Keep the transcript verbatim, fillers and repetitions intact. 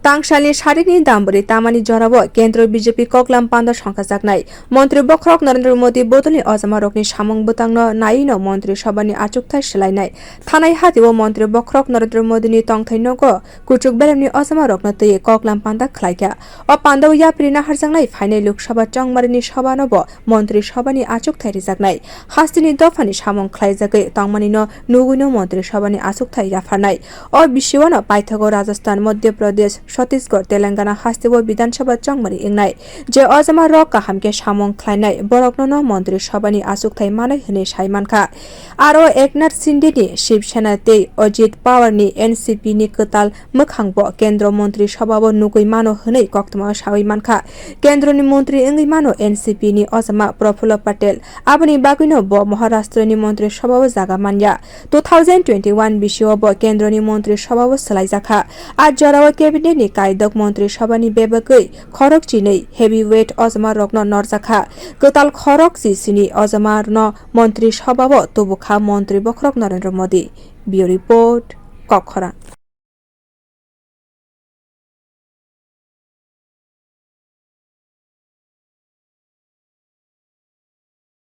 Tangsalni sarini dambori tamani jorao Kendro B J P koklam panda songkhajaknai. Montri bokhorok Narendra Modi bodolni ojamarokni samung bwtangno naiwino Montri Sabhani achukthai swlainai. Thanai hatio Montri bokhorok Narendra Modini tongthai nogo kuchuk beremni ojamarokno twiwi koklam panda khlaikha. O pandao yapri naharjaknai phainai Lok Sabha chongmarini sabhanobo Montri Sabhani achukthai rijaknai. Hasteni dophani samung khlaijagwi tongmanino nugwino Montri Sabhani achukthai yapharnai. O bisingwano paithago Rajasthan, Madhya Pradesh, Chhattisgarh, Telangana hasteo Bidhan Sabha chongmani wngnai. Je ojamarok kaham khe samung khlainai, boroknono Montri Sabhani achukthai manai hwnwi sai mankha. Aro Eknath Shindeni Shiv Sena tei Ajit Pawarni N C P ni kwtal mwkhangbo Kendro Montri Sabhao nugwi mano hwnwi koktwmao sawi mankha. Kendroni montri wngwi mano N C P ni ojama Prafullo Patel. Aboni bagwino bo Maharashtrani Montri Sabhao jaga manya. Two thousand twenty-one bisio bo Kendroni Montri Sabhao swlaijakha. A jorao Cabinet ni kaidok Montri Sabhani bebagwi khorok chinwi heavyweight ojama rokno norjakha. Kwtal khorok chisini ojama no Montri Sabhao tubukha Montri bokhorok Narendra Modi. Bureau Report, Kokkhorang.